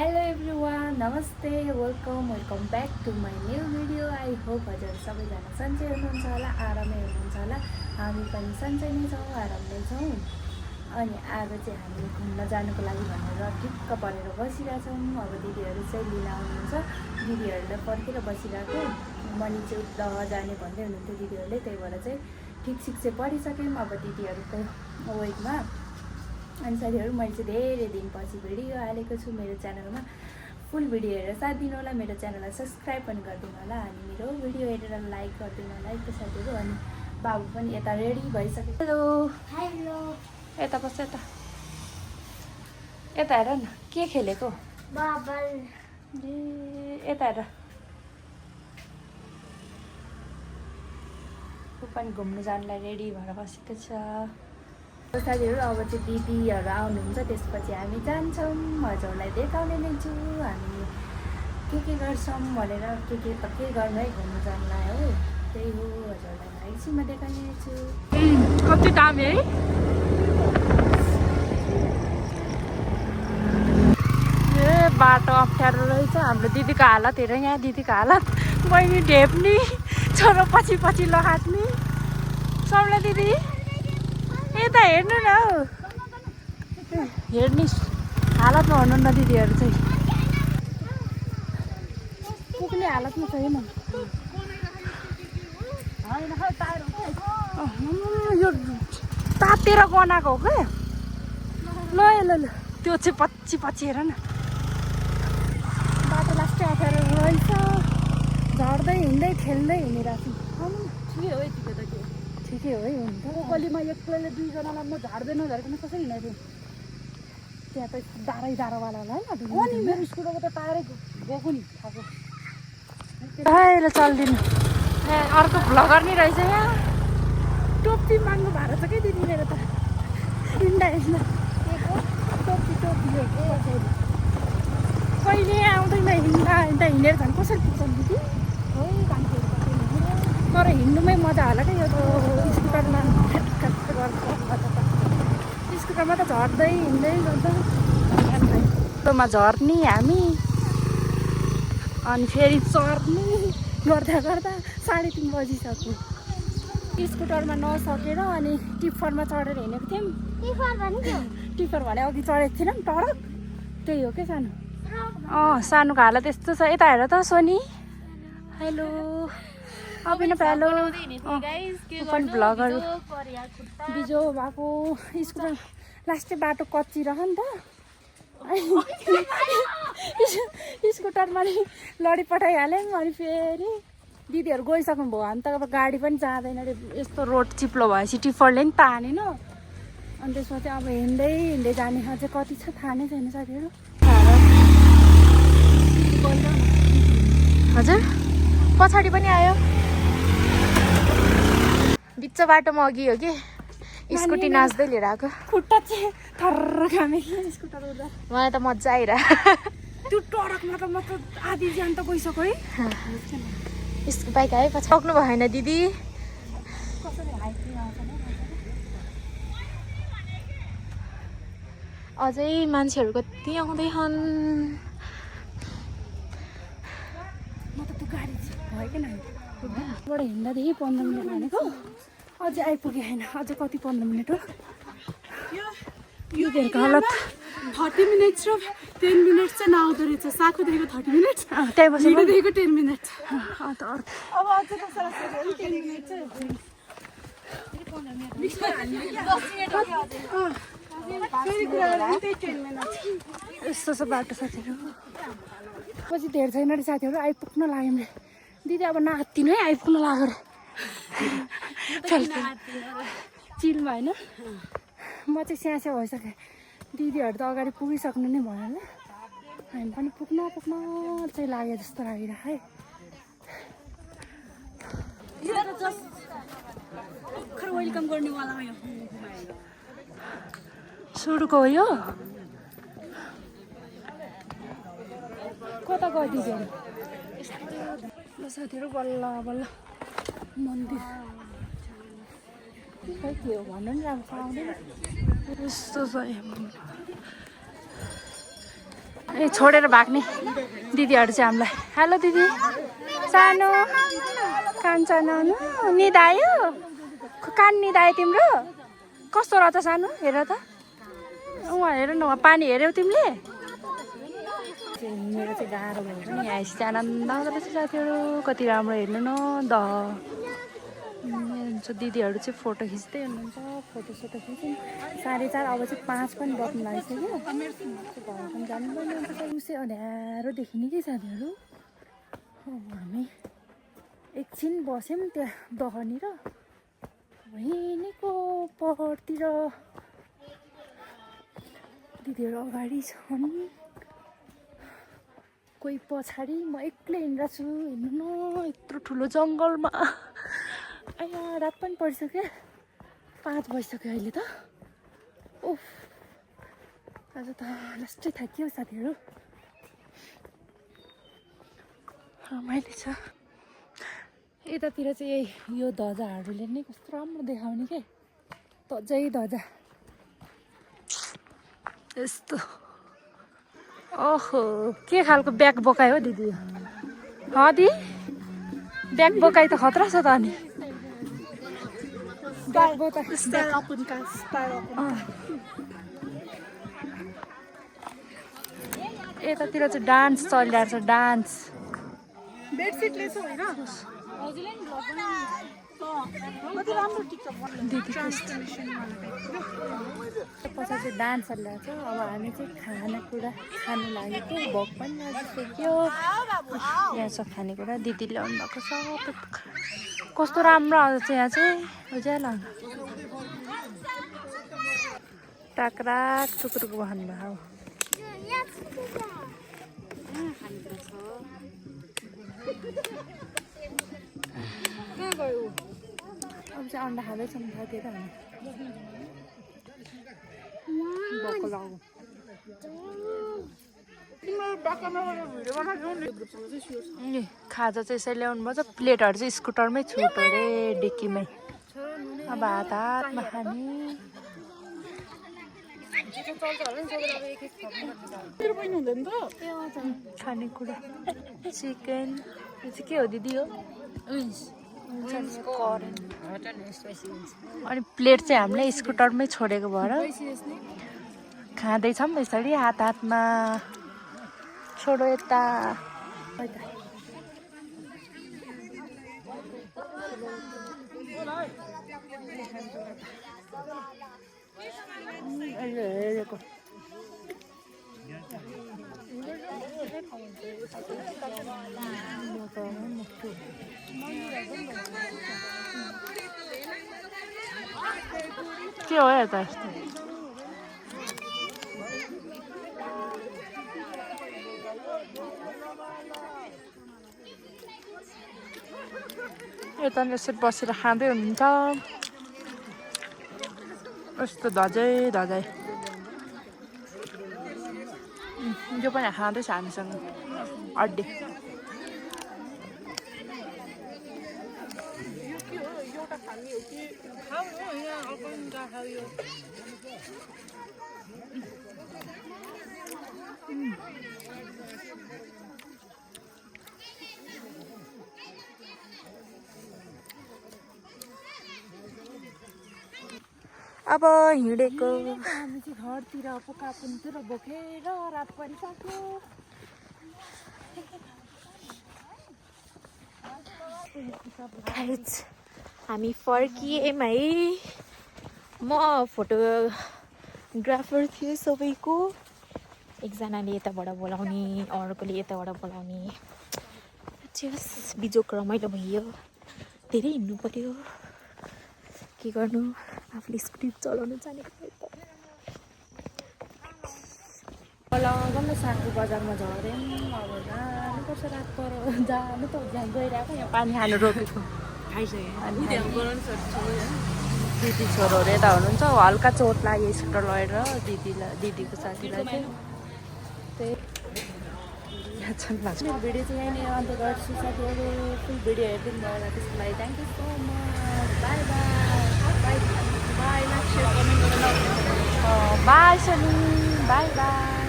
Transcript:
Hello everyone, नमस्ते, welcome back to my new video. I hope हजुर सबैजना सन्चै हुनुहुन्छ होला, आरामै हुनुहुन्छ होला। हामी पनि सन्चै नै छौँ, आराममै छौँ। अनि आज चाहिँ हामी घुम्न जानुको लागि भनेर ठिक्क परेर बसिरहेछौँ। अब दिदीहरू चाहिँ लिन आउनुहुन्छ, दिदीहरूले पर्खेर बसिरहेको। मनी चाहिँ दह जाने भन्दै हुनुहुन्थ्यो दिदीहरूले, त्यही भएर चाहिँ ठिकसिक चाहिँ पढिसक्यौँ अब दिदीहरूको वेटमा। अनि साथीहरू, मैले चाहिँ धेरै दिनपछि भिडियो हालेको छु मेरो च्यानलमा। फुल भिडियो हेरेर साथ दिनु होला, मेरो च्यानललाई सब्सक्राइब पनि गरिदिनु होला, अनि मेरो भिडियो हेरेर लाइक गरिदिनु होला है साथीहरू। अनि बाबु पनि यता रेडी भइसक्यो। हेलो हेलो, यता बस, यता हेर न के खेलेको। बाबल ए यता हेर, ऊ पनि घुम्नु जानलाई रेडी भएर बसेको छ। साथीहरू, अब चाहिँ दिदीहरू आउनुहुन्छ, त्यसपछि हामी जान्छौँ। हजुरलाई देखाउने नै छु हामी के गर्छौँ भनेर। के गर्नु है, घुम्नु जानलाई हो, त्यही हो। हजुरलाई एकछिनमा देखाउने छु। कति दामी है। ए बाटो अप्ठ्यारो रहेछ। हाम्रो दिदीको हालत हेर, यहाँ दिदीको हालत। बहिनी ढेप्नी, छोरो पछि पछि लहाट्ने। सबलाई दिदी यता हेर्नु न हौ, हेर्ने हालतमा हुनुहुन्न दिदीहरू चाहिँ, पुग्ने हालतमा छैन। यो तातेर गनाएको हो क्या। ल त्यो चाहिँ पछि पछि हेर न, बाटो लास्टै अप्ठ्यारो रहेछ। झर्दै हिँड्दै खेल्दै हिँडिरहेको छु। ठिकै हो यतिको त के ठिकै हो है। हुन्छ कोलीमा एक्लैले दुईजनालाई म झार्दै नझारिकन कसरी हिँडाइदिउँ। त्यहाँ त दाह्रोवाला होला है। हो नि, मेरो स्कुलको त टाढै गएको नि खाएको। ल चल्दिनु। ए अर्को भ्लगर नि रहेछ यहाँ। टोपी माग्नु भएको छ क्या दिदी मेरो त। हिँड्दा टोपी कहिले आउँदैन। हिँड्दा हिँडेर झन् कसरी पुग्छ दिदी। तर हिँड्नुमै मजा होला क्या। यो त स्कुटरमा स्कुटरमा त झर्दै हिँड्दै गर्दा झर्ने हामी, अनि फेरि चढ्ने गर्दा 3:30 बजिसक्यो। स्कुटरमा नसकेर अनि टिप्परमा चढेर हिँडेको थियौँ। टिप्पर भने अघि चढेको थिएन नि टरक, त्यही हो क्या सानो। सानोको हालत यस्तो छ। यता हेर त सोनी। हेलो अभिनव, हेलो। पनि भ्लगर बिजो भएको। स्कुटर लास्टै बाटो कच्ची रह नि त। स्कुटरमा नि लडी पठाइहाल्यौँ। अनि फेरि दिदीहरू गइसक्नु भयो। हामी त अब गाडी पनि जाँदैन अरे, यस्तो रोड चिप्लो भएपछि टिप्परले नि तानेन। अनि त्यसमा चाहिँ अब हिँड्दै जाने अझै कति छ थाहा नै छैन साथीहरू। हजुर पछाडि पनि आयो। बिच बाटोमा अघि हो कि स्कुटी नाच्दै लिएर आएको। खुट्टा चाहिँ थर्र खामे कि स्कुटर उड्दा। मलाई त मजा आइरह। त्यो टरकमा त म त आधी ज्यान त गइसक्यो है। यसको बाइक आयो पछि सक्नु भएन दिदी। अझै मान्छेहरू कति आउँदैछन्। म त त्यो गाडी भयो कि न बाट हिँड्दादेखि 15 मिनट भनेको, अझै आइपुगेको छैन। अझै कति 15 मिनट हो। दिदीहरूको हालत 30 मिनट्स र 10 मिनट्स चाहिँ नआउँदो रहेछ। साखुदेखिको 30 मिनट्स, त्यही बसेको भिडियोदेखिको 10 मिनट्स। अब अझै त सारा 10 मिनट चाहिँ यस्तो छ बाटो साथीहरू। पछि धेर छैन अरे साथीहरू, आइपुग्न लाग्यो रे। दिदी अब नातिनु है, आइपुग्न लाग्यो रे। चिलमा होइन, म चाहिँ स्यास्या भइसकेँ। दिदीहरू त अगाडि पुगिसक्नु नै भयो होला। हामी पनि पुग्न चाहिँ लाग्यो जस्तो लागिरह है। वेलकम गर्नेवाला हो यो। सुरुको हो यो। कता गयो दिदीहरू। साथीहरू बल्ल बल्ल मन्दिर खै के हो भन्नु नि, राम्रो आउँदैन। यस्तो छ ए छोडेर भाग्ने दिदीहरू चाहिँ हामीलाई हेलो दिदी सानो कान्छानो निदायो कान निदायो तिम्रो कस्तो रहेछ सानो हेर त उहाँ हेर न पानी हेऱ्यौ तिमीले मेरो चाहिँ गाह्रो भन्छ नि यहाँ आएपछि आनन्द आउँदो रहेछ साथीहरू कति राम्रो हेर्नु न द दिदीहरू चाहिँ फोटो खिच्दै हुनुहुन्छ फोटोसोटो खिच्यौँ 4:30 अब चाहिँ 5 पनि बज्नु लागिसक्यो घर पनि जानुपर्ने हुन्छ उसै अँध्यारो देखिने कि साथीहरू हामी एकछिन बस्यौँ त्यहाँ दहनिर वहीँको पहाडतिर दिदीहरू अगाडि छन् कोही पछाडि म एक्लै हिँडिरहेको छु हेर्नु न यत्रो ठुलो जङ्गलमा आया रात पनि परिसक्यो 5 बजिसक्यो अहिले त ओफ आज त लास्टै थाक्यो साथीहरू रमाइलो छ यतातिर चाहिँ यो ध्वजाहरूले नै कस्तो राम्रो देखाउने के ध्वजै ध्वजा यस्तो ओहो के खालको ब्याग बोकाइ हो दिदी दी ब्याग बोकाइ त खतरा छ त अनि यतातिर चाहिँ डान्स चलिरहेको छ डान्स बेडसिटले छ होइन पछाडि चाहिँ डान्स चलिरहेको छ अब हामी चाहिँ खानेकुरा खानु लागेको भोक पनि लागिसक्यो यहाँ छ खानेकुरा दिदी ल्याउनु भएको छ कस्तो राम्रो आउँछ यहाँ चाहिँ उज्यालो टाक्राक टुक्रुको भन्नुभयो अब चाहिँ अन्डा खाँदैछौँ साथीहरू हामी खाजा चाहिँ यसरी ल्याउनु पर्छ प्लेटहरू चाहिँ स्कुटरमै छुट अरे डिक्कीमै अब हातमा खाने खानेकुरा चिकन यो चाहिँ के हो दिदी हो अनि प्लेट चाहिँ हामीले स्कुटरमै छोडेको भएर खाँदैछौँ यसरी हातमा छोडो यता हेरेको के हो यता यस्तो यता यसरी बसेर खाँदै हुनुहुन्छ यस्तो धजै धजै यो पनि खाँदैछ हामीसँग अड्डी अब हिँडेको हामी चाहिँ घरतिर पोकापुनतिर बोकेर रात परिसक्यो हामी फर्कियौँ है म फोटोग्राफर थियो सबैको एकजनाले यताबाट बोलाउने अर्कोले यताबाट बोलाउने जस बिजोक रमाइलो भयो धेरै हिँड्नु पर्यो के गर्नु आफूले स्कुटी चलाउनु जानेको भए त लगन सागको बजारमा झऱ्यौँ अब जानुपर्छ रात पर जानु त त्यहाँ गइरहेको यहाँ पानी खानु रोकेको दिदी छोरोहरू यता हुनुहुन्छ हल्का चोट लाग्यो स्कुटर लगेर दिदीको साथीलाई चाहिँ त्यही भिडियो चाहिँ यहीँनिर अन्त गर्छु साथीहरू फुल भिडियो हेरिदिनु भयो त्यसको लागि thank you so much by by by by Sunny by by